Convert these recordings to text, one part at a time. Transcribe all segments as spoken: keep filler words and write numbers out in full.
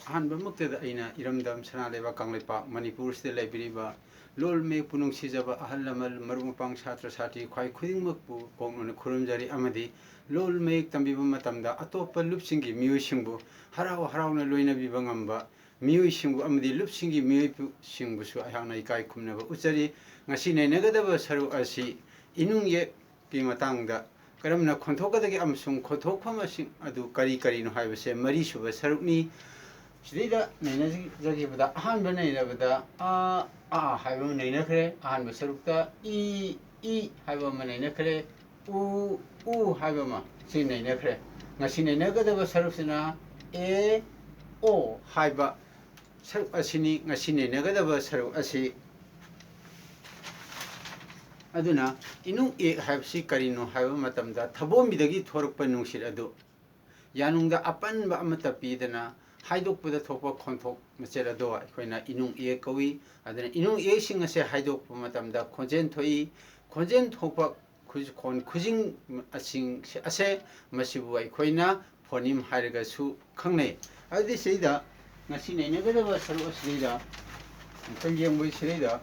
ꯑꯍꯥꯟꯕꯃꯛꯇꯗ ꯑꯩꯅ ꯏꯔꯝꯗꯝ ꯁꯅꯥ ꯂꯩꯕꯥꯛ ꯀꯪꯂꯩꯄꯥꯛ ꯃꯅꯤꯄꯨꯔꯁꯤꯗ ꯂꯩꯕꯤꯔꯤꯕ ꯂꯣꯜ ꯃꯌꯦꯛꯄꯨ ꯅꯨꯡꯁꯤꯖꯕ ꯑꯍꯜ ꯂꯃꯟ, ꯃꯔꯨꯞ ꯃꯄꯥꯡ, ꯁꯥꯇ꯭ꯔ ꯁꯥꯇ꯭ꯔꯤ ꯈ꯭ꯋꯥꯏ ꯈꯨꯗꯤꯡꯃꯛꯄꯨ ꯀꯣꯛꯅꯅ ꯈꯨꯔꯨꯝꯖꯔꯤ꯫ ꯑꯃꯗꯤ ꯂꯣꯜ ꯃꯌꯦꯛ ꯇꯝꯕꯤꯕ ꯃꯇꯝꯗ ꯑꯇꯣꯞꯄ ꯂꯨꯞꯁꯤꯡꯒꯤ ꯃꯤꯑꯣꯏꯁꯤꯡꯕꯨ ꯍꯔꯥꯎ ꯍꯔꯥꯎꯅ ꯂꯣꯏꯅꯕꯤꯕ ꯉꯝꯕ ꯃꯤꯑꯣꯏꯁꯤꯡꯕꯨ ꯑꯃꯗꯤ ꯂꯨꯞꯁꯤꯡꯒꯤ ꯃꯤꯑꯣꯏꯁꯤꯡꯕꯨꯁꯨ ꯑꯩꯍꯥꯛꯅ ꯏꯀꯥꯏ ꯈꯨꯝꯅꯕ ꯎꯠꯆꯔꯤ꯫ ꯉꯁꯤ ꯅꯩꯅꯒꯗꯕ ꯁꯔꯨꯛ ꯑꯁꯤ ꯏꯅꯨꯡ ꯏꯌꯦꯛꯀꯤ ꯃꯇꯥꯡꯗ ꯀꯔꯝꯅ ꯈꯣꯟꯊꯣꯛꯀꯗꯒꯦ ꯑꯃꯁꯨꯡ ꯈꯣꯟꯊꯣꯛꯐꯝꯁꯤꯡ ꯑꯗꯨ ꯀꯔꯤ ꯀꯔꯤꯅꯣ ꯍꯥꯏꯕꯁꯦ ꯃꯔꯤꯁꯨꯕ ꯁꯔꯨꯛꯅꯤ꯫ ꯁꯤꯗꯩꯗ ꯅꯩꯅꯖꯈꯤꯕꯗ ꯑꯍꯥꯟꯕ ꯅꯩꯅꯕꯗ ꯑ, ꯑ ꯍꯥꯏꯕ ꯑꯃ ꯅꯩꯅꯈ꯭ꯔꯦ꯫ ꯑꯍꯥꯟꯕ ꯁꯔꯨꯛꯇ ꯏ, ꯏ ꯍꯥꯏꯕ ꯑꯃ ꯅꯩꯅꯈ꯭ꯔꯦ꯫ ꯎ, ꯎ ꯍꯥꯏꯕ ꯑꯃ ꯁꯤ ꯅꯩꯅꯈ꯭ꯔꯦ꯫ ꯉꯁꯤ ꯅꯩꯅꯒꯗꯕ ꯁꯔꯨꯛꯁꯤꯅ ꯑꯦ, ꯑꯣ ꯍꯥꯏꯕ ꯁꯔꯨꯛ ꯑꯁꯤꯅꯤ ꯉꯁꯤ ꯅꯩꯅꯒꯗꯕ ꯁꯔꯨꯛ ꯑꯁꯤ꯫ ꯑꯗꯨꯅ ꯏꯅꯨꯡ ꯏꯌꯦꯛ ꯍꯥꯏꯕꯁꯤ ꯀꯔꯤꯅꯣ ꯍꯥꯏꯕ ꯃꯇꯝꯗ ꯊꯕꯣꯝꯕꯤꯗꯒꯤ ꯊꯣꯔꯛꯄ ꯅꯨꯡꯁꯤꯠ ꯑꯗꯨ ꯌꯥꯅꯨꯡꯗ ꯑꯄꯟꯕ ꯑꯃꯠꯇ ꯄꯤꯗꯅ ꯍꯥꯏꯗꯣꯛꯄꯗ ꯊꯣꯛꯄ ꯈꯣꯟꯊꯣꯛ ꯃꯆꯦꯠ ꯑꯗꯣ ꯑꯩꯈꯣꯏꯅ ꯏꯅꯨꯡ ꯏꯌꯦꯛ ꯀꯧꯏ꯫ ꯑꯗꯨꯅ ꯏꯅꯨꯡ ꯏꯌꯦꯛꯁꯤꯡ ꯑꯁꯦ ꯍꯥꯏꯗꯣꯛꯄ ꯃꯇꯝꯗ ꯈꯣꯟꯖꯦꯜ ꯊꯣꯛꯏ꯫ ꯈꯣꯟꯖꯦꯜ ꯊꯣꯛꯄ ꯈꯨ-, ꯈꯣꯟ ꯈꯨꯖꯤꯡ ꯑꯁꯤꯡ ꯑꯁꯦ ꯃꯁꯤꯕꯨ ꯑꯩꯈꯣꯏꯅ ꯐꯣꯅꯤꯝ ꯍꯥꯏꯔꯒꯁꯨ ꯈꯪꯅꯩ꯫ ꯑꯗꯨꯗꯤ ꯁꯤꯗꯩꯗ ꯉꯁꯤ ꯅꯩꯅꯒꯗꯕ ꯁꯔꯨꯛ ꯑꯁꯤꯗꯩꯗ ꯑꯃꯨꯛꯇꯪ ꯌꯦꯡꯕ ꯁꯤꯗꯩꯗ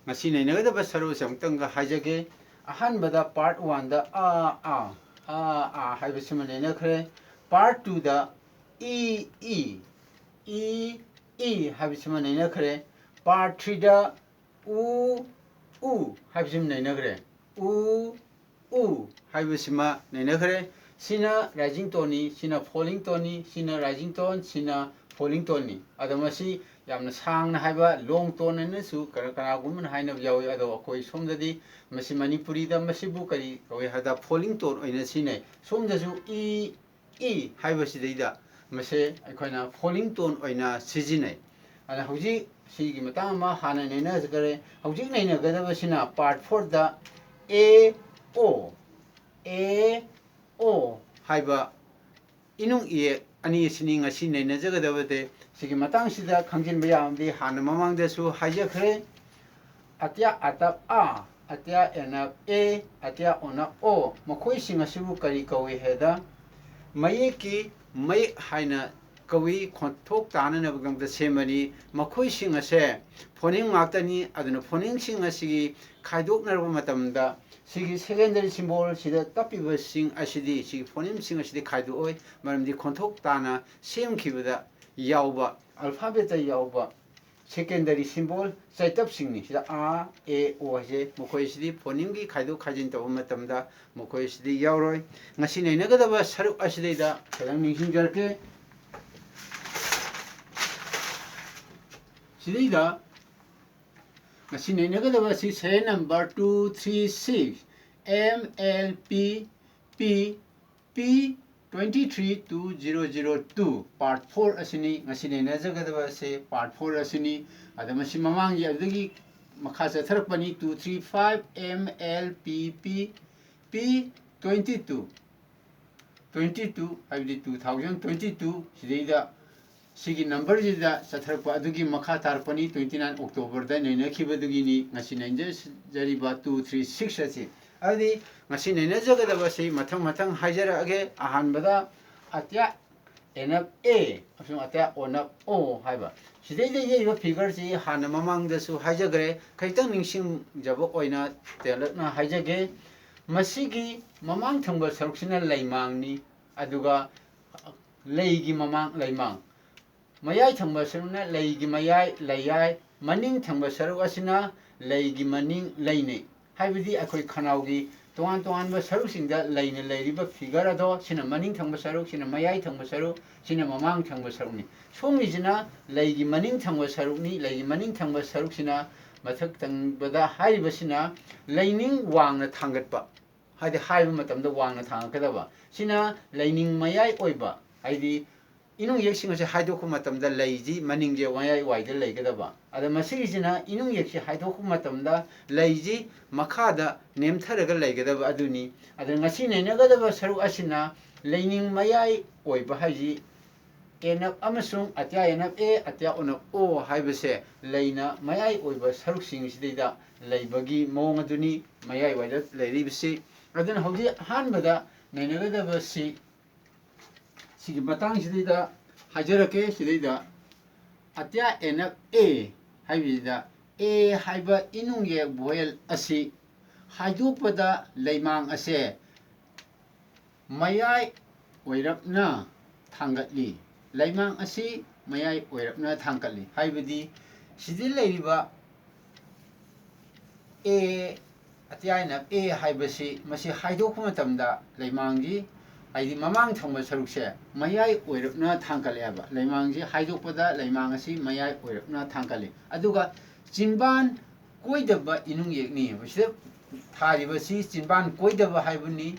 ꯉꯁꯤ ꯅꯩꯅꯒꯗꯕ ꯁꯔꯨꯛ ꯑꯁꯤ ꯑꯃꯨꯛꯇꯪꯒ ꯍꯥꯏꯖꯒꯦ꯫ ꯑꯍꯥꯟꯕꯗ part oneꯗ ꯑ, ꯑ, ꯑ, ꯑ ꯍꯥꯏꯕꯁꯤꯃ ꯅꯩꯅꯈ꯭ꯔꯦ꯫ Part twoꯗ E, E, E, E ꯍꯥꯏꯕꯁꯤꯃ ꯅꯩꯅꯈ꯭ꯔꯦ꯫ Part threeꯗ ꯎ, ꯎ ꯍꯥꯏꯕꯁꯤꯃ ꯅꯩꯅꯈ꯭ꯔꯦ꯫ ꯎ, ꯎ ꯍꯥꯏꯕꯁꯤꯃ ꯅꯩꯅꯈ꯭ꯔꯦ꯫ ꯁꯤꯅ rising toneꯅꯤ, ꯁꯤꯅ falling toneꯅꯤ, ꯁꯤꯅ rising tone, ꯁꯤꯅ falling toneꯅꯤ꯫ ꯑꯗꯣ ꯃꯁꯤ ꯌꯥꯝꯅ ꯁꯥꯡꯅ ꯍꯥꯏꯕ long tone ꯍꯥꯏꯅꯁꯨ ꯀꯅꯥ-, ꯀꯅꯥꯒꯨꯝꯕꯅ ꯍꯥꯏꯅꯕ ꯌꯥꯎꯏ꯫ ꯑꯗꯣ ꯑꯩꯈꯣꯏ ꯁꯣꯝꯗꯗꯤ ꯃꯁꯤ ꯃꯅꯤꯄꯨꯔꯤꯗ ꯃꯁꯤꯕꯨ ꯀꯔꯤ ꯀꯧꯏ ꯍꯥꯏꯕꯗ falling tone ꯑꯣꯏꯅ ꯁꯤꯖꯤꯟꯅꯩ꯫ ꯁꯣꯝꯗꯁꯨ ꯏ, ꯏ ꯍꯥꯏꯕꯁꯤꯗꯩꯗ ꯃꯁꯦ ꯑꯩꯈꯣꯏꯅ falling tone ꯑꯣꯏꯅ ꯁꯤꯖꯤꯟꯅꯩ꯫ ꯑꯗ ꯍꯧꯖꯤꯛ ꯁꯤꯒꯤ ꯃꯇꯥꯡ ꯑꯃ ꯍꯥꯟꯅ ꯅꯩꯅꯖꯈ꯭ꯔꯦ꯫ ꯍꯧꯖꯤꯛ ꯅꯩꯅꯒꯗꯕꯁꯤꯅ part fourꯗ ꯑꯦ, ꯑꯣ, ꯑꯦ, ꯑꯣ ꯍꯥꯏꯕ ꯏꯅꯨꯡ ꯏꯌꯦꯛ ꯑꯅꯤ ꯑꯁꯤꯅꯤ ꯉꯁꯤ ꯅꯩꯅꯖꯒꯗꯕꯗꯤ꯫ ꯁꯤꯒꯤ ꯃꯇꯥꯡꯁꯤꯗ ꯈꯪꯖꯤꯟꯕ ꯌꯥꯕꯗꯤ ꯍꯥꯟꯅ ꯃꯃꯥꯡꯗꯁꯨ ꯍꯥꯏꯖꯈ꯭ꯔꯦ꯫ ꯑꯇ꯭ꯌ, ꯑꯇꯞ, ꯑ, ꯑꯇ꯭ꯌꯥ ꯑꯦꯅꯞ ꯑꯦ, ꯑꯇ꯭ꯌꯥ ꯑꯣꯅꯞ ꯑꯣ, ꯃꯈꯣꯏꯁꯤꯡ ꯑꯁꯤꯕꯨ ꯀꯔꯤ ꯀꯧꯏ ꯍꯥꯏꯗ, ꯃꯌꯦꯛꯀꯤ ꯃꯌꯦꯛ ꯍꯥꯏꯅ ꯀꯧꯏ, ꯈꯣꯟꯊꯣꯛ ꯇꯥꯅꯅꯕꯒꯤꯗꯃꯛꯇ ꯁꯦꯝꯕꯅꯤ꯫ ꯃꯈꯣꯏꯁꯤꯡ ꯑꯁꯦ phoneme ꯉꯥꯛꯇꯅꯤ꯫ ꯑꯗꯨꯅ phonemeꯁꯤꯡ ꯑꯁꯤꯒꯤ ꯈꯥꯏꯗꯣꯛꯅꯔꯕ ꯃꯇꯝꯗ ꯁꯤꯒꯤ secondary symbolꯁꯤꯗ ꯇꯞꯄꯤꯕꯁꯤꯡ ꯑꯁꯤꯗꯤ, ꯁꯤꯒꯤ phonemeꯁꯤꯡ ꯑꯁꯤꯗꯤ ꯈꯥꯏꯗꯣꯛꯑꯣꯏ, ꯃꯔꯝꯗꯤ ꯈꯣꯟꯊꯣꯛ ꯇꯥꯅ ꯁꯦꯝꯈꯤꯕꯗ ꯌꯥꯎꯕ, alphabetꯇ ꯌꯥꯎꯕ secondary symbol ꯆꯩꯇꯞꯁꯤꯡꯅꯤ꯫ ꯁꯤꯗ ꯑ, ꯑꯦ, ꯑꯣ ꯍꯥꯏꯁꯦ, ꯃꯈꯣꯏ ꯑꯁꯤꯗꯤ phonemeꯒꯤ ꯈꯥꯏꯗꯣꯛ ꯈꯥꯏꯖꯤꯟ ꯇꯧꯕ ꯃꯇꯝꯗ ꯃꯈꯣꯏ ꯑꯁꯤꯗꯤ ꯌꯥꯎꯔꯣꯏ꯫ ꯉꯁꯤ ꯅꯩꯅꯒꯗꯕ ꯁꯔꯨꯛ ꯑꯁꯤꯗꯩꯗ ꯈꯤꯇꯪ ꯅꯤꯡꯁꯤꯡꯖꯔꯛꯀꯦ꯫ ꯁꯤꯗꯩꯗ ꯉꯁꯤ ꯅꯩꯅꯒꯗꯕ ꯑꯁꯤ serial number two three six M L P P P twenty three two zero zero two, part four ꯑꯁꯤꯅꯤ꯫ ꯉꯁꯤ ꯅꯩꯅꯖꯒꯗꯕ ꯑꯁꯤ part four ꯑꯁꯤꯅꯤ꯫ ꯑꯗ ꯃꯁꯤ ꯃꯃꯥꯡꯒꯤ ꯑꯗꯨꯗꯒꯤ ꯃꯈꯥ ꯆꯠꯊꯔꯛꯄꯅꯤ, two three five M L P P P twenty two, twenty two ꯍꯥꯏꯕꯗꯤ two thousand twenty two, ꯁꯤꯗꯩꯗ ꯁꯤꯒꯤ numberꯁꯤꯗ ꯆꯠꯊꯔꯛꯄ ꯑꯗꯨꯒꯤ ꯃꯈꯥ ꯇꯥꯔꯛꯄꯅꯤ, twenty nine Octoberꯗ ꯅꯩꯅꯈꯤꯕꯗꯨꯒꯤꯅꯤ ꯉꯁꯤ ꯅꯩꯅꯖꯔꯤꯕ two three six ꯑꯁꯤ꯫ ꯑꯗꯨꯗꯤ ꯉꯁꯤ ꯅꯩꯅꯖꯒꯗꯕꯁꯤ ꯃꯊꯪ ꯃꯊꯪ ꯍꯥꯏꯖꯔꯛꯑꯒꯦ꯫ ꯑꯍꯥꯟꯕꯗ ꯑꯇ꯭ꯌꯥ ꯑꯦꯅꯞ ꯑꯦ ꯑꯃꯁꯨꯡ ꯑꯇ꯭ꯌꯥ ꯑꯣꯅꯞ ꯑꯣ ꯍꯥꯏꯕ꯫ ꯁꯤꯗꯩꯗ ꯌꯦꯛꯏꯕ figureꯁꯤ ꯍꯥꯟꯅ ꯃꯃꯥꯡꯗꯁꯨ ꯍꯥꯏꯖꯈ꯭ꯔꯦ, ꯈꯖꯤꯛꯇꯪ ꯅꯤꯡꯁꯤꯡꯖꯕ ꯑꯣꯏꯅ ꯇꯦꯜꯂꯞꯅ ꯍꯥꯏꯖꯒꯦ꯫ ꯃꯁꯤꯒꯤ ꯃꯃꯥꯡ ꯊꯪꯕ ꯁꯔꯨꯛꯁꯤꯅ ꯂꯩꯃꯥꯡꯅꯤ, ꯑꯗꯨꯒ ꯂꯩꯒꯤ ꯃꯃꯥꯡ ꯂꯩꯃꯥꯡ, ꯃꯌꯥꯏ ꯊꯪꯕ ꯁꯔꯨꯛꯅ ꯂꯩꯒꯤ ꯃꯌꯥꯏ ꯂꯩꯌꯥꯏ, ꯃꯅꯤꯡ ꯊꯪꯕ ꯁꯔꯨꯛ ꯑꯁꯤꯅ ꯂꯩꯒꯤ ꯃꯅꯤꯡ ꯂꯩꯅꯩ꯫ ꯍꯥꯏꯕꯗꯤ ꯑꯩꯈꯣꯏ ꯈꯅꯥꯎꯒꯤ ꯇꯣꯉꯥꯟ ꯇꯣꯉꯥꯟꯕ ꯁꯔꯨꯛꯁꯤꯡꯗ ꯂꯩꯅ ꯂꯩꯔꯤꯕ figure ꯑꯗꯣ, ꯁꯤꯅ ꯃꯅꯤꯡ ꯊꯪꯕ ꯁꯔꯨꯛ, ꯁꯤꯅ ꯃꯌꯥꯏ ꯊꯪꯕ ꯁꯔꯨꯛ, ꯁꯤꯅ ꯃꯃꯥꯡ ꯊꯪꯕ ꯁꯔꯨꯛꯅꯤ꯫ ꯁꯣꯝꯒꯤꯁꯤꯅ ꯂꯩꯒꯤ ꯃꯅꯤꯡ ꯊꯪꯕ ꯁꯔꯨꯛꯅꯤ꯫ ꯂꯩꯒꯤ ꯃꯅꯤꯡ ꯊꯪꯕ ꯁꯔꯨꯛꯁꯤꯅ ꯃꯊꯛ ꯊꯪꯕꯗ ꯍꯥꯏꯔꯤꯕꯁꯤꯅ ꯂꯩꯅꯤꯡ ꯋꯥꯡꯅ ꯊꯥꯡꯒꯠꯄ, ꯍꯥꯏꯗꯤ ꯍꯥꯏꯕ ꯃꯇꯝꯗ ꯋꯥꯡꯅ ꯊꯥꯡꯒꯠꯀꯗꯕ꯫ ꯁꯤꯅ ꯂꯩꯅꯤꯡ ꯃꯌꯥꯏ ꯑꯣꯏꯕ, ꯍꯥꯏꯗꯤ ꯏꯅꯨꯡ ꯌꯦꯛꯁꯤꯡ ꯑꯁꯦ ꯍꯥꯏꯗꯣꯛꯄ ꯃꯇꯝꯗ ꯂꯩꯁꯤ ꯃꯅꯤꯡꯁꯦ ꯃꯌꯥꯏ ꯋꯥꯏꯗ ꯂꯩꯒꯗꯕ꯫ ꯑꯗ ꯃꯁꯤꯒꯤꯁꯤꯅ ꯏꯅꯨꯡ ꯌꯦꯛꯁꯤ ꯍꯥꯏꯗꯣꯛꯄ ꯃꯇꯝꯗ ꯂꯩꯁꯤ ꯃꯈꯥꯗ ꯅꯦꯝꯊꯔꯒ ꯂꯩꯒꯗꯕ ꯑꯗꯨꯅꯤ꯫ ꯑꯗ ꯉꯁꯤ ꯅꯩꯅꯒꯗꯕ ꯁꯔꯨꯛ ꯑꯁꯤꯅ ꯂꯩꯅꯤꯡ ꯃꯌꯥꯏ ꯑꯣꯏꯕ ꯍꯥꯏꯁꯤ ꯑꯦꯟ ꯑꯞ ꯑꯃꯁꯨꯡ ꯑꯇꯤꯌꯥ ꯑꯦꯟ ꯑꯞ ꯑꯦ, ꯑꯇꯤꯌꯥ ꯑꯣꯟ ꯑꯞ ꯑꯣ ꯍꯥꯏꯕꯁꯦ ꯂꯩꯅ ꯃꯌꯥꯏ ꯑꯣꯏꯕ ꯁꯔꯨꯛꯁꯤꯡꯁꯤꯗꯩꯗ ꯂꯩꯕꯒꯤ ꯃꯑꯣꯡ ꯑꯗꯨꯅꯤ ꯃꯌꯥꯏ ꯋꯥꯏꯗ ꯂꯩꯔꯤꯕꯁꯤ꯫ ꯑꯗꯨꯅ ꯍꯧꯖꯤꯛ ꯑꯍꯥꯟꯕꯗ ꯅꯩꯅꯒꯗꯕꯁꯤ ꯁꯤꯒꯤ ꯃꯇꯥꯡꯁꯤꯗꯩꯗ ꯍꯥꯏꯖꯔꯛꯀꯦ꯫ ꯁꯤꯗꯩꯗ ꯑꯇꯤꯌꯥ ꯑꯦꯟ ꯑꯞ ꯑꯦ ꯍꯥꯏꯕꯁꯤꯗ ꯑꯦ ꯍꯥꯏꯕ ꯏꯅꯨꯡꯌꯦꯛ ꯚꯣꯌꯦꯜ ꯑꯁꯤ ꯍꯥꯏꯗꯣꯛꯄꯗ ꯂꯩꯃꯥꯡ ꯑꯁꯦ ꯃꯌꯥꯏ ꯑꯣꯏꯔꯞꯅ ꯊꯥꯡꯒꯠꯂꯤ꯫ ꯂꯩꯃꯥꯡ ꯑꯁꯤ ꯃꯌꯥꯏ ꯑꯣꯏꯔꯞꯅ ꯊꯥꯡꯒꯠꯂꯤ ꯍꯥꯏꯕꯗꯤ ꯁꯤꯗ ꯂꯩꯔꯤꯕ ꯑꯦ, ꯑꯇꯤꯌꯥ ꯑꯦꯟ ꯑꯞ ꯑꯦ ꯍꯥꯏꯕꯁꯤ ꯃꯁꯤ ꯍꯥꯏꯗꯣꯛꯄ ꯃꯇꯝꯗ ꯂꯩꯃꯥꯡꯒꯤ, ꯍꯥꯏꯗꯤ ꯃꯃꯥꯡ ꯊꯪꯕ ꯁꯔꯨꯛꯁꯦ ꯃꯌꯥꯏ ꯑꯣꯏꯔꯞꯅ ꯊꯥꯡꯒꯠꯂꯦꯕ꯫ ꯂꯩꯃꯥꯡꯁꯤ ꯍꯥꯏꯗꯣꯛꯄꯗ ꯂꯩꯃꯥꯡ ꯑꯁꯤ ꯃꯌꯥꯏ ꯑꯣꯏꯔꯞꯅ ꯊꯥꯡꯒꯠꯂꯤ꯫ ꯑꯗꯨꯒ ꯆꯤꯟꯕꯥꯟ ꯀꯣꯏꯗꯕ ꯏꯅꯨꯡ ꯌꯦꯛꯅꯤ꯫ ꯃꯁꯤꯗ ꯊꯥꯔꯤꯕꯁꯤ ꯆꯤꯟꯕꯥꯟ ꯀꯣꯏꯗꯕ ꯍꯥꯏꯕꯅꯤ꯫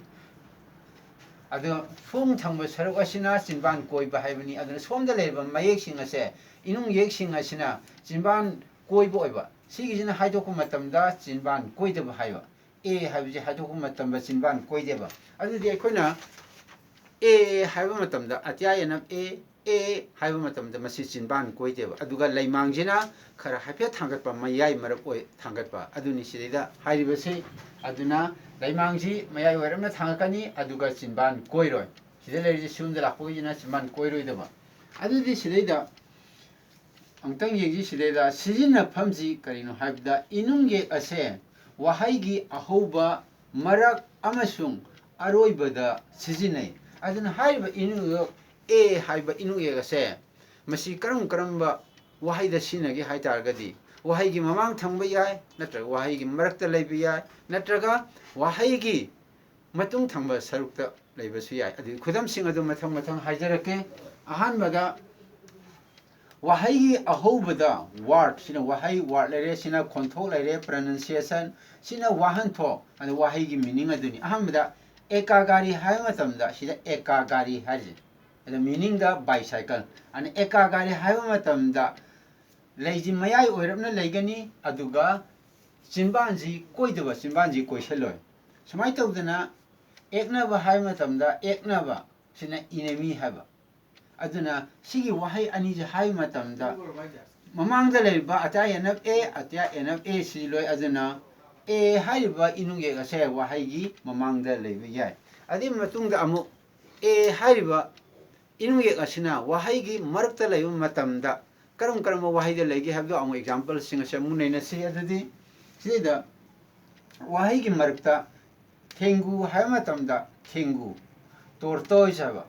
ꯑꯗꯣ ꯁꯣꯝ ꯊꯪꯕ ꯁꯔꯨꯛ ꯑꯁꯤꯅ ꯆꯤꯟꯕꯥꯟ ꯀꯣꯏꯕ ꯍꯥꯏꯕꯅꯤ꯫ ꯑꯗꯨꯅ ꯁꯣꯝꯗ ꯂꯩꯔꯤꯕ ꯃꯌꯦꯛꯁꯤꯡ ꯑꯁꯦ, ꯏꯅꯨꯡ ꯌꯦꯛꯁꯤꯡ ꯑꯁꯤꯅ ꯆꯤꯟꯕꯥꯟ ꯀꯣꯏꯕ ꯑꯣꯏꯕ꯫ ꯁꯤꯒꯤꯁꯤꯅ ꯍꯥꯏꯗꯣꯛꯄ ꯃꯇꯝꯗ ꯆꯤꯟꯕꯥꯟ ꯀꯣꯏꯗꯕ ꯍꯥꯏꯕ꯫ ꯑꯦ ꯍꯥꯏꯕꯁꯤ ꯍꯥꯏꯗꯣꯛꯄ ꯃꯇꯝꯗ ꯆꯤꯟꯕꯥꯟ ꯀꯣꯏꯗꯦꯕ꯫ ꯑꯗꯨꯗꯤ ꯑꯩꯈꯣꯏꯅ ꯑꯦ ꯍꯥꯏꯕ ꯃꯇꯝꯗ ꯑꯇꯤꯌꯥ ꯑꯦꯟ ꯑꯞ ꯑꯦ, ꯑꯦ ꯍꯥꯏꯕ ꯃꯇꯝꯗ ꯃꯁꯤ ꯆꯤꯟꯕꯥꯟ ꯀꯣꯏꯗꯦꯕ꯫ ꯑꯗꯨꯒ ꯂꯩꯃꯥꯡꯁꯤꯅ ꯈꯔ ꯍꯥꯏꯐꯦꯠ ꯊꯥꯡꯒꯠꯄ, ꯃꯌꯥꯏ ꯃꯔꯛ ꯑꯣꯏ ꯊꯥꯡꯒꯠꯄ ꯑꯗꯨꯅꯤ ꯁꯤꯗꯩꯗ ꯍꯥꯏꯔꯤꯕꯁꯤ꯫ ꯑꯗꯨꯅ ꯂꯩꯃꯥꯡꯁꯤ ꯃꯌꯥꯏ ꯑꯣꯏꯔꯞꯅ ꯊꯥꯡꯒꯠꯀꯅꯤ, ꯑꯗꯨꯒ ꯆꯤꯟꯕꯥꯟ ꯀꯣꯏꯔꯣꯏ꯫ ꯁꯤꯗ ꯂꯩꯔꯤꯁꯤ ꯁꯤꯔꯨꯝꯗ ꯂꯥꯛꯄꯒꯤꯁꯤꯅ ꯆꯤꯟꯕꯥꯟ ꯀꯣꯏꯔꯣꯏꯗꯕ꯫ ꯑꯗꯨꯗꯤ ꯁꯤꯗꯩꯗ ꯑꯃꯨꯛꯇꯪ ꯌꯦꯡꯁꯤ꯫ ꯁꯤꯗꯩꯗ ꯁꯤꯖꯤꯟꯅꯐꯝꯁꯤ ꯀꯔꯤꯅꯣ ꯍꯥꯏꯕꯗ ꯏꯅꯨꯡ ꯌꯦꯛ ꯑꯁꯦ ꯋꯥꯍꯩꯒꯤ ꯑꯍꯧꯕ, ꯃꯔꯛ ꯑꯃꯁꯨꯡ ꯑꯔꯣꯏꯕꯗ ꯁꯤꯖꯤꯟꯅꯩ꯫ ꯑꯗꯨꯅ ꯍꯥꯏꯔꯤꯕ ꯏꯅꯨꯡ ꯌꯦꯛ ꯑꯦ ꯍꯥꯏꯕ ꯏꯅꯨꯡ ꯌꯦꯛ ꯑꯁꯦ ꯃꯁꯤ ꯀꯔꯝ ꯀꯔꯝꯕ ꯋꯥꯍꯩꯗ ꯁꯤꯖꯤꯟꯅꯒꯦ ꯍꯥꯏ ꯇꯥꯔꯒꯗꯤ ꯋꯥꯍꯩꯒꯤ ꯃꯃꯥꯡ ꯊꯪꯕ ꯌꯥꯏ, ꯅꯠꯇ꯭ꯔꯒ ꯋꯥꯍꯩꯒꯤ ꯃꯔꯛꯇ ꯂꯩꯕ ꯌꯥꯏ, ꯅꯠꯇ꯭ꯔꯒ ꯋꯥꯍꯩꯒꯤ ꯃꯇꯨꯡ ꯊꯪꯕ ꯁꯔꯨꯛꯇ ꯂꯩꯕꯁꯨ ꯌꯥꯏ꯫ ꯑꯗꯨꯒꯤ ꯈꯨꯗꯝꯁꯤꯡ ꯑꯗꯨ ꯃꯊꯪ ꯃꯊꯪ ꯍꯥꯏꯖꯔꯛꯀꯦ꯫ ꯑꯍꯥꯟꯕꯗ ꯋꯥꯍꯩꯒꯤ ꯑꯍꯧꯕꯗ ꯋꯥꯔꯗ, ꯁꯤꯅ ꯋꯥꯍꯩ, ꯋꯥꯔꯗ ꯂꯩꯔꯦ, ꯁꯤꯅ ꯈꯣꯟꯊꯣꯛ ꯂꯩꯔꯦ, ꯄ꯭ꯔꯅꯟꯁꯤꯌꯦꯁꯟ, ꯁꯤꯅ ꯋꯥꯍꯟꯊꯣꯛ, ꯑꯗ ꯋꯥꯍꯩꯒꯤ ꯃꯤꯅꯤꯡ ꯑꯗꯨꯅꯤ꯫ ꯑꯍꯥꯟꯕꯗ ꯑꯦꯀꯥ ꯒꯥꯔꯤ ꯍꯥꯏꯕ ꯃꯇꯝꯗ ꯁꯤꯗ ꯑꯦꯀꯥ ꯒꯥꯔꯤ ꯍꯥꯏꯔꯤꯁꯦ, ꯑꯗ ꯃꯤꯅꯤꯡꯗ ꯕꯥꯏꯁꯥꯏꯀꯜ꯫ ꯑꯗ ꯑꯦꯀꯥ ꯒꯥꯔꯤ ꯍꯥꯏꯕ ꯃꯇꯝꯗ ꯂꯩꯁꯤ ꯃꯌꯥꯏ ꯑꯣꯏꯔꯞꯅ ꯂꯩꯒꯅꯤ, ꯑꯗꯨꯒ ꯆꯤꯟꯕꯥꯟꯁꯤ ꯀꯣꯏꯗꯕ, ꯆꯤꯟꯕꯥꯟꯁꯤ ꯀꯣꯏꯁꯜꯂꯣꯏ꯫ ꯁꯨꯃꯥꯏꯅ ꯇꯧꯗꯅ ꯑꯦꯛꯅꯕ ꯍꯥꯏꯕ ꯃꯇꯝꯗ ꯑꯦꯛꯅꯕ, ꯁꯤꯅ ꯏꯅꯦꯃꯤ ꯍꯥꯏꯕ꯫ ꯑꯗꯨꯅ ꯁꯤꯒꯤ ꯋꯥꯍꯩ ꯑꯅꯤꯁꯦ ꯍꯥꯏꯕ ꯃꯇꯝꯗ ꯃꯃꯥꯡꯗ ꯂꯩꯔꯤꯕ ꯑꯇ꯭ꯌꯥ ꯑꯦꯟ ꯑꯦꯐ ꯑꯦ, ꯑꯇ꯭ꯌꯥ ꯑꯦꯟ ꯑꯦꯐ ꯑꯦ ꯁꯤ ꯂꯣꯏ꯫ ꯑꯗꯨꯅ ꯑꯦ ꯍꯥꯏꯔꯤꯕ ꯏꯅꯨꯡꯌꯦꯛ ꯑꯁꯦ ꯋꯥꯍꯩꯒꯤ ꯃꯃꯥꯡꯗ ꯂꯩꯕ ꯌꯥꯏ꯫ ꯑꯗꯨꯒꯤ ꯃꯇꯨꯡꯗ ꯑꯃꯨꯛ ꯑꯦ ꯍꯥꯏꯔꯤꯕ ꯏꯅꯨꯡꯌꯦꯛ ꯑꯁꯤꯅ ꯋꯥꯍꯩꯒꯤ ꯃꯔꯛꯇ ꯂꯩꯕ ꯃꯇꯝꯗ ꯀꯔꯝ ꯀꯔꯝꯕ ꯋꯥꯍꯩꯗ ꯂꯩꯒꯦ ꯍꯥꯏꯕꯗꯣ ꯑꯃꯨꯛ ꯑꯦꯛꯖꯥꯝꯄꯜꯁꯤꯡ ꯑꯁꯦ ꯑꯃꯨꯛ ꯅꯩꯅꯁꯤ꯫ ꯑꯗꯨꯗꯤ ꯁꯤꯗꯩꯗ ꯋꯥꯍꯩꯒꯤ ꯃꯔꯛꯇ ꯊꯦꯡꯒꯨ ꯍꯥꯏꯕ ꯃꯇꯝꯗ ꯊꯦꯡꯒꯨ, tortoise ꯍꯥꯏꯕ꯫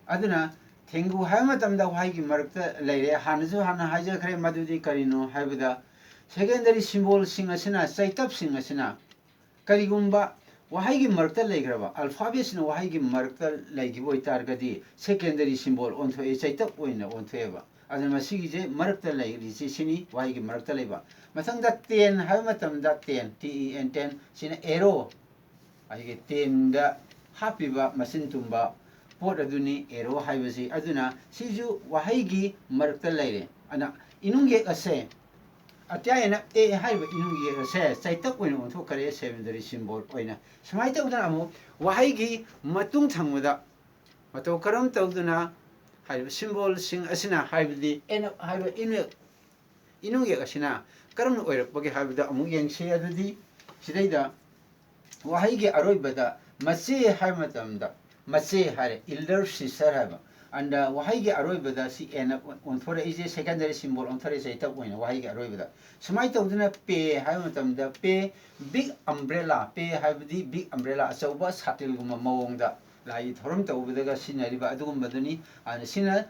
ꯑꯗꯨꯅ ꯊꯦꯡꯒꯨ ꯍꯥꯏꯕ ꯃꯇꯝꯗ ꯋꯥꯍꯩꯒꯤ ꯃꯔꯛꯇ ꯂꯩꯔꯦ꯫ ꯍꯥꯟꯅꯁꯨ ꯍꯥꯟꯅ ꯍꯥꯏꯖꯈ꯭ꯔꯦ, ꯃꯗꯨꯗꯤ ꯀꯔꯤꯅꯣ ꯍꯥꯏꯕꯗ secondary symbolꯁꯤꯡ ꯑꯁꯤꯅ, ꯆꯩꯇꯞꯁꯤꯡ ꯑꯁꯤꯅ ꯀꯔꯤꯒꯨꯝꯕ ꯋꯥꯍꯩꯒꯤ ꯃꯔꯛꯇ ꯂꯩꯈ꯭ꯔꯕ alphabetꯁꯤꯅ ꯋꯥꯍꯩꯒꯤ ꯃꯔꯛꯇ ꯂꯩꯈꯤꯕ ꯑꯣꯏꯇꯥꯔꯒꯗꯤ secondary symbol ꯑꯣꯟꯊꯣꯛꯑꯦ, ꯆꯩꯇꯞ ꯑꯣꯏꯅ ꯑꯣꯟꯊꯣꯛꯑꯦꯕ꯫ ꯑꯗꯨꯅ ꯃꯁꯤꯒꯤꯁꯦ ꯃꯔꯛꯇ ꯂꯩꯔꯤꯁꯤ ꯁꯤꯅꯤ, ꯋꯥꯍꯩꯒꯤ ꯃꯔꯛꯇ ꯂꯩꯕ꯫ ꯃꯊꯪꯗ ten ꯍꯥꯏꯕ ꯃꯇꯝꯗ ten, T E N, ten, ꯁꯤꯅ arrow, ꯑꯩꯒꯤ tenꯗ ꯍꯥꯞꯄꯤꯕ ꯃꯆꯤꯟ ꯇꯨꯝꯕ ꯄꯣꯠ ꯑꯗꯨꯅꯤ arrow ꯍꯥꯏꯕꯁꯤ꯫ ꯑꯗꯨꯅ ꯁꯤꯁꯨ ꯋꯥꯍꯩꯒꯤ ꯃꯔꯛꯇ ꯂꯩꯔꯦ꯫ ꯑꯗꯨꯅ ꯏꯅꯨꯡꯌꯦꯛ ꯑꯁꯦ, ꯑꯇ꯭ꯌꯥ ꯑꯦꯟ ꯑꯦꯐ ꯑꯦ ꯍꯥꯏꯔꯤꯕ ꯏꯅꯨꯡꯌꯦꯛ ꯑꯁꯦ ꯆꯩꯇꯞ ꯑꯣꯏꯅ ꯑꯣꯟꯊꯣꯛꯈ꯭ꯔꯦ, secondary symbol ꯑꯣꯏꯅ꯫ ꯁꯨꯃꯥꯏꯅ ꯇꯧꯗꯅ ꯑꯃꯨꯛ ꯋꯥꯍꯩꯒꯤ ꯃꯇꯨꯡ ꯊꯪꯕꯗ ꯃꯇꯧ ꯀꯔꯝ ꯇꯧꯗꯨꯅ ꯍꯥꯏꯔꯤꯕ symbolꯁꯤꯡ ꯑꯁꯤꯅ, ꯍꯥꯏꯕꯗꯤ ꯑꯦꯟ ꯑꯦꯐ ꯍꯥꯏꯕ ꯏꯅꯨꯡꯌꯦꯛ, ꯏꯅꯨꯡꯌꯦꯛ ꯑꯁꯤꯅ ꯀꯔꯝꯅ ꯑꯣꯏꯔꯛꯄꯒꯦ ꯍꯥꯏꯕꯗ ꯑꯃꯨꯛ ꯌꯦꯡꯁꯤ꯫ ꯑꯗꯨꯗꯤ ꯁꯤꯗꯩꯗ ꯋꯥꯍꯩꯒꯤ ꯑꯔꯣꯏꯕꯗ ꯃꯆꯦ ꯍꯥꯏꯕ ꯃꯇꯝꯗ, ꯃꯆꯦ ꯍꯥꯏꯔꯦ, elder sister ꯍꯥꯏꯕ꯫ And ꯋꯥꯍꯩꯒꯤ ꯑꯔꯣꯏꯕꯗ ꯁꯤ ꯑꯦꯟ ꯑꯦꯐ ꯑꯣꯟꯊꯣꯔꯛꯏꯁꯦ, secondary symbol ꯑꯣꯟꯊꯣꯔꯛꯏꯁꯦ ꯆꯩꯇꯞ ꯑꯣꯏꯅ ꯋꯥꯍꯩꯒꯤ ꯑꯔꯣꯏꯕꯗ꯫ ꯁꯨꯃꯥꯏꯅ ꯇꯧꯗꯅ ꯄꯦ ꯍꯥꯏꯕ ꯃꯇꯝꯗ ꯄꯦ, big umbrella, ꯄꯦ ꯍꯥꯏꯕꯗꯤ big umbrella, ꯑꯆꯧꯕ ꯁꯥꯇꯤꯜꯒꯨꯝꯕ ꯃꯑꯣꯡꯗ ꯂꯥꯏꯒꯤ ꯊꯧꯔꯝ ꯇꯧꯕꯗꯒ ꯁꯤꯖꯤꯟꯅꯔꯤꯕ ꯑꯗꯨꯒꯨꯝꯕꯗꯨꯅꯤ꯫ ꯑꯗꯨꯅ ꯁꯤꯅ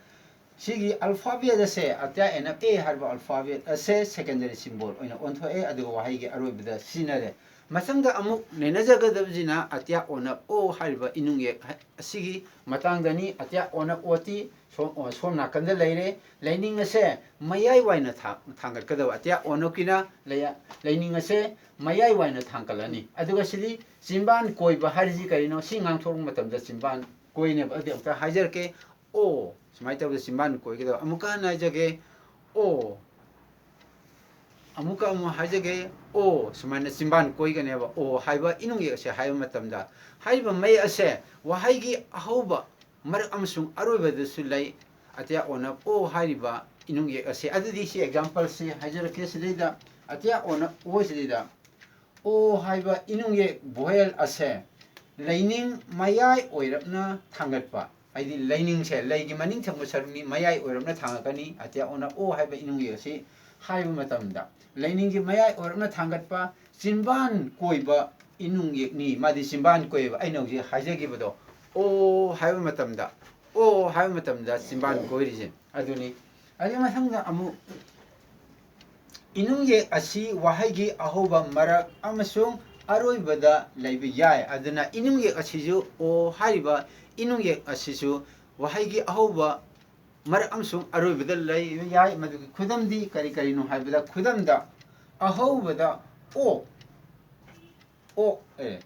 ꯁꯤꯒꯤ alphabet ꯑꯁꯦ, ꯑꯇ꯭ꯌꯥ ꯑꯦꯟ ꯑꯦꯐ ꯑꯦ ꯍꯥꯏꯔꯤꯕ alphabet ꯑꯁꯦ secondary symbol ꯑꯣꯏꯅ ꯑꯣꯟꯊꯣꯛꯑꯦ, ꯑꯗꯨꯒ ꯋꯥꯍꯩꯒꯤ ꯑꯔꯣꯏꯕꯗ ꯁꯤꯖꯤꯟꯅꯔꯦ꯫ ꯃꯊꯪꯗ ꯑꯃꯨꯛ ꯅꯩꯅꯖꯒꯗꯕꯁꯤꯅ ꯑꯇ꯭ꯌꯥ ꯑꯣꯅ ꯑꯣ ꯍꯥꯏꯔꯤꯕ ꯏꯅꯨꯡꯌꯦꯛ ꯍꯥꯏ-, ꯑꯁꯤꯒꯤ ꯃꯇꯥꯡꯗꯅꯤ꯫ ꯑꯇ꯭ꯌꯥ ꯑꯣꯅ ꯑꯣ ꯇꯤ ꯁꯣꯝ, ꯑꯣ, ꯁꯣꯝ ꯅꯥꯀꯟꯗ ꯂꯩꯔꯦ꯫ ꯂꯩꯅꯤꯡ ꯑꯁꯦ ꯃꯌꯥꯏ ꯋꯥꯏꯅ ꯊꯥ-, ꯊꯥꯡꯒꯠꯀꯗꯕ꯫ ꯑꯇ꯭ꯌꯥ ꯑꯣꯅ ꯀꯤꯅ ꯂꯩ-, ꯂꯩꯅꯤꯡ ꯑꯁꯦ ꯃꯌꯥꯏ ꯋꯥꯏꯅ ꯊꯥꯡꯒꯠꯂꯅꯤ꯫ ꯑꯗꯨꯒ ꯁꯤꯗꯤ ꯆꯤꯝꯕꯥꯟ ꯀꯣꯏꯕ ꯍꯥꯏꯔꯤꯁꯤ ꯀꯔꯤꯅꯣ? ꯁꯤ ꯉꯥꯡꯊꯣꯔꯛꯄ ꯃꯇꯝꯗ ꯆꯤꯝꯕꯥꯟ ꯀꯣꯏꯅꯦꯕ꯫ ꯑꯗꯨꯗꯤ ꯑꯃꯨꯛꯇ ꯍꯥꯏꯖꯔꯛꯀꯦ꯫ ꯑꯣ, ꯁꯨꯃꯥꯏꯅ ꯇꯧꯗꯅ ꯆꯤꯝꯕꯥꯟ ꯀꯣꯏꯒꯗꯕ꯫ ꯑꯃꯨꯛꯀ ꯍꯟꯅ ꯍꯥꯏꯖꯒꯦ꯫ ꯑꯣ꯫ ꯑꯃꯨꯛꯀ ꯑꯃꯨꯛ ꯍꯥꯏꯖꯒꯦ꯫ ꯑꯣ, ꯁꯨꯃꯥꯏꯅ ꯆꯤꯝꯕꯥꯟ ꯀꯣꯏꯒꯅꯦꯕ꯫ ꯑꯣ ꯍꯥꯏꯕ ꯏꯅꯨꯡꯌꯦꯛ ꯑꯁꯦ ꯍꯥꯏꯕ ꯃꯇꯝꯗ, ꯍꯥꯏꯔꯤꯕ ꯃꯌꯦꯛ ꯑꯁꯦ ꯋꯥꯍꯩꯒꯤ ꯑꯍꯧꯕ, ꯃꯔꯛ ꯑꯃꯁꯨꯡ ꯑꯔꯣꯏꯕꯗꯁꯨ ꯂꯩ꯫ ꯑꯇꯤꯌꯥ ꯑꯣꯅ ꯑꯣ ꯍꯥꯏꯔꯤꯕ ꯏꯅꯨꯡ ꯌꯦꯛ ꯑꯁꯦ꯫ ꯑꯗꯨꯗꯤ ꯁꯤ ꯑꯦꯛꯖꯥꯝꯄꯜꯁꯤ ꯍꯥꯏꯖꯔꯛꯀꯦ꯫ ꯁꯤꯗꯩꯗ ꯑꯇꯤꯌꯥ ꯑꯣꯅ ꯑꯣ ꯁꯤꯗꯩꯗ ꯑꯣ ꯍꯥꯏꯕ ꯏꯅꯨꯡ ꯌꯦꯛ ꯚꯣꯌꯦꯜ ꯑꯁꯦ ꯂꯩꯅꯤꯡ ꯃꯌꯥꯏ ꯑꯣꯏꯔꯞꯅ ꯊꯥꯡꯒꯠꯄ, ꯍꯥꯏꯗꯤ ꯂꯩꯅꯤꯡꯁꯦ ꯂꯩꯒꯤ ꯃꯅꯤꯡ ꯊꯪꯕ ꯁꯔꯨꯛꯅꯤ, ꯃꯌꯥꯏ ꯑꯣꯏꯔꯞꯅ ꯊꯥꯡꯒꯠꯀꯅꯤ꯫ ꯑꯇꯤꯌꯥ ꯑꯣꯅ ꯑꯣ ꯍꯥꯏꯕ ꯏꯅꯨꯡ ꯌꯦꯛ ꯑꯁꯤ ꯍꯥꯏꯕ ꯃꯇꯝꯗ ꯂꯩꯅꯤꯡꯒꯤ ꯃꯌꯥꯏ ꯑꯣꯏꯔꯞꯅ ꯊꯥꯡꯒꯠꯄ ꯆꯤꯟꯕꯥꯟ ꯀꯣꯏꯕ ꯏꯅꯨꯡ ꯌꯦꯛꯅꯤ꯫ ꯃꯥꯗꯤ ꯆꯤꯟꯕꯥꯟ ꯀꯣꯏꯕ, ꯑꯩꯅ ꯍꯧꯖꯤꯛ ꯍꯥꯏꯖꯈꯤꯕꯗꯣ, ꯑꯣ ꯍꯥꯏꯕ ꯃꯇꯝꯗ, ꯑꯣ ꯍꯥꯏꯕ ꯃꯇꯝꯗ ꯆꯤꯟꯕꯥꯟ ꯀꯣꯏꯔꯤꯁꯦ ꯑꯗꯨꯅꯤ꯫ ꯑꯗꯨꯒꯤ ꯃꯊꯪꯗ ꯑꯃꯨꯛ ꯏꯅꯨꯡ ꯌꯦꯛ ꯑꯁꯤ ꯋꯥꯍꯩꯒꯤ ꯑꯍꯧꯕ, ꯃꯔꯛ ꯑꯃꯁꯨꯡ ꯑꯔꯣꯏꯕꯗ ꯂꯩꯕ ꯌꯥꯏ꯫ ꯑꯗꯨꯅ ꯏꯅꯨꯡ ꯌꯦꯛ ꯑꯁꯤꯁꯨ, ꯑꯣ ꯍꯥꯏꯔꯤꯕ ꯏꯅꯨꯡ ꯌꯦꯛ ꯑꯁꯤꯁꯨ ꯋꯥꯍꯩꯒꯤ ꯑꯍꯧꯕ, ꯃꯔꯛ ꯑꯃꯁꯨꯡ ꯑꯔꯣꯏꯕꯗ ꯂꯩꯕ ꯌꯥꯏ꯫ ꯃꯗꯨꯒꯤ ꯈꯨꯗꯝꯗꯤ ꯀꯔꯤ ꯀꯔꯤꯅꯣ ꯍꯥꯏꯕꯗ, ꯈꯨꯗꯝꯗ ꯑꯍꯧꯕꯗ ꯑꯣꯛ, ꯑꯣꯛ, ꯑꯦ,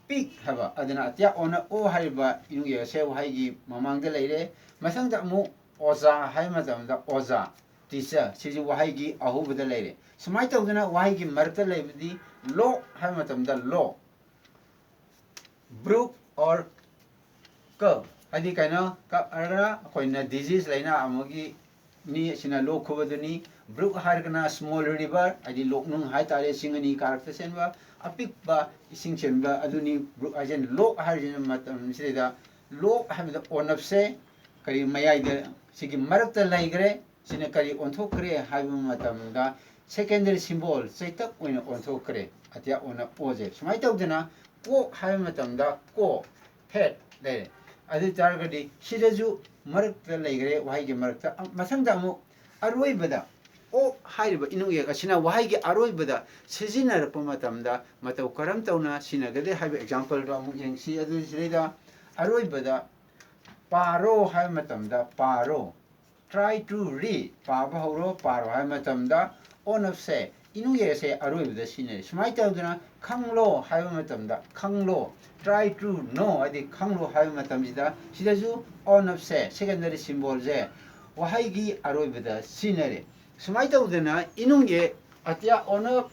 ꯄꯤꯛ ꯍꯥꯏꯕ, ꯑꯗꯨꯅ ꯑꯇꯤꯌꯥ ꯑꯣꯅ ꯑꯣ ꯍꯥꯏꯔꯤꯕ ꯏꯅꯨꯡ ꯌꯦꯛ ꯑꯁꯦ ꯋꯥꯍꯩꯒꯤ ꯃꯃꯥꯡꯗ ꯂꯩꯔꯦ꯫ ꯃꯊꯪꯗ ꯑꯃꯨꯛ ꯑꯣꯖꯥ ꯍꯥꯏꯕ ꯃꯇꯝꯗ ꯑꯣꯖꯥ, ꯇꯤꯆꯔ, ꯁꯤꯁꯨ ꯋꯥꯍꯩꯒꯤ ꯑꯍꯧꯕꯗ ꯂꯩꯔꯦ꯫ ꯁꯨꯃꯥꯏꯅ ꯇꯧꯗꯅ ꯋꯥꯍꯩꯒꯤ ꯃꯔꯛꯇ ꯂꯩꯕꯗꯤ ꯂꯣꯛ ꯍꯥꯏꯕ ꯃꯇꯝꯗ ꯂꯣ, ꯕ꯭ꯔꯨꯛ ꯑꯣꯔ ꯀꯞ, ꯍꯥꯏꯗꯤ ꯀꯩꯅꯣ, ꯀꯞ ꯍꯥꯏꯔꯒꯅ ꯑꯩꯈꯣꯏꯅ ꯗꯤꯖꯤꯖ ꯂꯥꯏꯅꯥ ꯑꯃꯒꯤ ꯅꯤ, ꯑꯁꯤꯅ ꯂꯣꯛ ꯈꯨꯕꯗꯨꯅꯤ꯫ ꯕ꯭ꯔꯨꯛ ꯍꯥꯏꯔꯒꯅ ꯁ꯭ꯃꯣꯜ ꯔꯤꯚꯔ, ꯍꯥꯏꯗꯤ ꯂꯣꯛꯅꯨꯡ ꯍꯥꯏꯇꯥꯔꯦ, ꯆꯤꯡ ꯑꯅꯤ ꯀꯥꯔꯛꯇ ꯆꯦꯟꯕ ꯑꯄꯤꯛꯄ ꯏꯁꯤꯡ ꯆꯦꯟꯕ ꯑꯗꯨꯅꯤ ꯕ꯭ꯔꯨꯛ ꯍꯥꯏꯁꯦ꯫ ꯂꯣꯛ ꯍꯥꯏꯔꯤꯁꯤꯅ ꯃꯇꯝꯁꯤꯗꯩꯗ ꯂꯣꯛ ꯍꯥꯏꯕꯗ ꯑꯣꯅꯞꯁꯦ ꯀꯔꯤ ꯃꯌꯥꯏꯗ ꯁꯤꯒꯤ ꯃꯔꯛꯇ ꯂꯩꯈ꯭ꯔꯦ꯫ ꯁꯤꯅ ꯀꯔꯤ ꯑꯣꯟꯊꯣꯛꯈ꯭ꯔꯦ ꯍꯥꯏꯕ ꯃꯇꯝꯗ ꯁꯦꯀꯦꯟꯗꯔꯤ ꯁꯤꯝꯕꯣꯜ, ꯆꯩꯇꯞ ꯑꯣꯏꯅ ꯑꯣꯟꯊꯣꯛꯈ꯭ꯔꯦ꯫ ꯑꯇꯤꯌꯥ ꯑꯣꯅ ꯑꯣꯁꯦ꯫ ꯁꯨꯃꯥꯏꯅ ꯇꯧꯗꯅ ꯀꯣꯛ ꯍꯥꯏꯕ ꯃꯇꯝꯗ ꯀꯣ, ꯍꯦꯠ ꯂꯩꯔꯦ꯫ ꯑꯗꯨ ꯑꯣꯏ ꯇꯥꯔꯒꯗꯤ ꯁꯤꯗꯁꯨ ꯃꯔꯛꯇ ꯂꯩꯈ꯭ꯔꯦ, ꯋꯥꯍꯩꯒꯤ ꯃꯔꯛꯇ꯫ ꯃꯊꯪꯗ ꯑꯃꯨꯛ ꯑꯔꯣꯏꯕꯗ ꯑꯣꯛ ꯍꯥꯏꯔꯤꯕ ꯏꯅꯨꯡ ꯌꯦꯛ ꯑꯁꯤꯅ ꯋꯥꯍꯩꯒꯤ ꯑꯔꯣꯏꯕꯗ ꯁꯤꯖꯤꯟꯅꯔꯛꯄ ꯃꯇꯝꯗ ꯃꯇꯧ ꯀꯔꯝ ꯇꯧꯅ ꯁꯤꯖꯤꯟꯅꯒꯗꯦ ꯍꯥꯏꯕ ꯑꯦꯛꯖꯥꯝꯄꯜꯗꯣ ꯑꯃꯨꯛ ꯌꯦꯡꯁꯤ꯫ ꯑꯗꯨ ꯁꯤꯗꯩꯗ ꯑꯔꯣꯏꯕꯗ ꯄꯥꯔꯣ ꯍꯥꯏꯕ ꯃꯇꯝꯗ ꯄꯥꯔꯣ, try to read, ꯄꯥꯕ ꯍꯧꯔꯣ, ꯄꯥꯔꯣ ꯍꯥꯏꯕ ꯃꯇꯝꯗ ꯑꯣꯅꯞꯁꯦ ꯏꯅꯨꯡ ꯌꯦꯛ ꯑꯁꯦ ꯑꯔꯣꯏꯕꯗ ꯁꯤꯖꯤꯟꯅꯔꯤ꯫ ꯁꯨꯃꯥꯏꯅ ꯇꯧꯗꯅ ꯈꯪꯂꯣ ꯍꯥꯏꯕ ꯃꯇꯝꯗ ꯈꯪꯂꯣ, try to know, ꯍꯥꯏꯗꯤ ꯈꯪꯂꯣ ꯍꯥꯏꯕ ꯃꯇꯝꯁꯤꯗ ꯁꯤꯗꯁꯨ ꯑꯣꯅꯞꯁꯦ, ꯁꯦꯀꯦꯟꯗꯔꯤ ꯁꯤꯝꯕꯣꯜꯁꯦ ꯋꯥꯍꯩꯒꯤ ꯑꯔꯣꯏꯕꯗ ꯁꯤꯖꯤꯟꯅꯔꯦ꯫ ꯁꯨꯃꯥꯏꯅ ꯇꯧꯗꯅ ꯏꯅꯨꯡ ꯌꯦꯛ ꯑꯇꯤꯌꯥ ꯑꯣꯅꯞ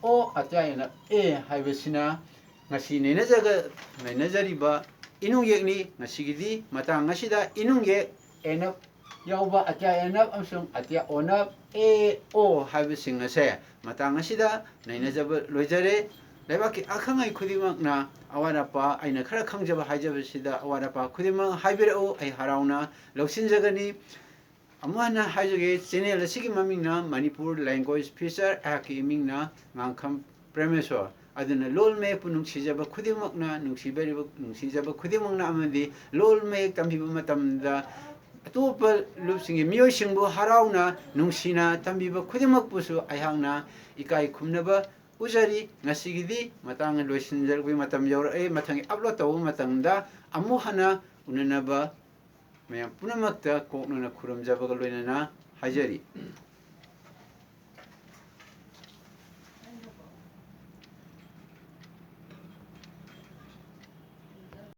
ꯑꯣ, ꯑꯇꯤꯌꯥ ꯑꯣꯅꯞ ꯑꯦ ꯍꯥꯏꯕꯁꯤꯅ ꯉꯁꯤ ꯅꯩꯅꯖꯒ-, ꯅꯩꯅꯖꯔꯤꯕ ꯏꯅꯨꯡ ꯌꯦꯛꯅꯤ꯫ ꯉꯁꯤꯒꯤꯗꯤ ꯃꯇꯥꯡ ꯑꯁꯤꯗ ꯏꯅꯨꯡ ꯌꯦꯛ ꯑꯦꯅꯞ ꯌꯥꯎꯕ ꯑꯇ꯭ꯌꯥ ꯑꯦꯅꯞ ꯑꯃꯁꯨꯡ ꯑꯇ꯭ꯌꯥ ꯑꯣꯅꯞ, ꯑꯦ ꯑꯣ ꯍꯥꯏꯕꯁꯤꯡ ꯑꯁꯦ ꯃꯇꯥꯡ ꯑꯁꯤꯗ ꯅꯩꯅꯖꯕ ꯂꯣꯏꯖꯔꯦ꯫ ꯂꯩꯕꯥꯛꯀꯤ ꯑꯈꯪ ꯑꯍꯩ ꯈꯨꯗꯤꯡꯃꯛꯅ ꯑꯋꯥꯠ ꯑꯄꯥ, ꯑꯩꯅ ꯈꯔ ꯈꯪꯖꯕ ꯍꯥꯏꯖꯕꯁꯤꯗ ꯑꯋꯥꯠ ꯑꯄꯥ ꯈꯨꯗꯤꯡꯃꯛ ꯍꯥꯏꯕꯤꯔꯛꯎ, ꯑꯩ ꯍꯔꯥꯎꯅ ꯂꯧꯁꯤꯟꯖꯒꯅꯤ꯫ ꯑꯃꯨꯛ ꯍꯟꯅ ꯍꯥꯏꯖꯒꯦ, ꯆꯦꯅꯦꯜ ꯑꯁꯤꯒꯤ ꯃꯃꯤꯡꯅ ꯃꯅꯤꯄꯨꯔ ꯂꯦꯡꯒ꯭ꯋꯦꯖ ꯐꯤꯆꯔ, ꯑꯩꯍꯥꯛꯀꯤ ꯏꯃꯤꯡꯅ ꯉꯥꯡꯈꯝ ꯄ꯭ꯔꯦꯃꯦꯁꯣꯔ꯫ ꯑꯗꯨꯅ ꯂꯣꯜ ꯃꯌꯦꯛꯄꯨ ꯅꯨꯡꯁꯤꯖꯕ ꯈꯨꯗꯤꯡꯃꯛꯅ, ꯅꯨꯡꯁꯤꯕꯤꯔꯤꯕ, ꯅꯨꯡꯁꯤꯖꯕ ꯈꯨꯗꯤꯡꯃꯛꯅ ꯑꯃꯗꯤ ꯂꯣꯜ ꯃꯌꯦꯛ ꯇꯝꯕꯤꯕ ꯃꯇꯝꯗ ꯑꯇꯣꯞꯄ ꯂꯨꯞꯁꯤꯡꯒꯤ ꯃꯤꯑꯣꯏꯁꯤꯡꯕꯨ ꯍꯔꯥꯎꯅ, ꯅꯨꯡꯁꯤꯅ ꯇꯝꯕꯤꯕ ꯈꯨꯗꯤꯡꯃꯛꯄꯨꯁꯨ ꯑꯩꯍꯥꯛꯅ ꯏꯀꯥꯏ ꯈꯨꯝꯅꯕ ꯎꯖꯔꯤ꯫ ꯉꯁꯤꯒꯤꯗꯤ ꯃꯇꯥꯡ ꯂꯣꯏꯁꯤꯟꯖꯔꯛꯄꯒꯤ ꯃꯇꯝ ꯌꯧꯔꯛꯑꯦ꯫ ꯃꯊꯪꯒꯤ ꯑꯞꯂꯣꯗ ꯇꯧꯕ ꯃꯇꯝꯗ ꯑꯃꯨꯛ ꯍꯟꯅ ꯎꯅꯅꯕ ꯃꯌꯥꯝ ꯄꯨꯝꯅꯃꯛꯇ ꯀꯣꯛꯅꯅ ꯈꯨꯔꯨꯝꯖꯕꯒ ꯂꯣꯏꯅꯅ ꯍꯥꯏꯖꯔꯤ꯫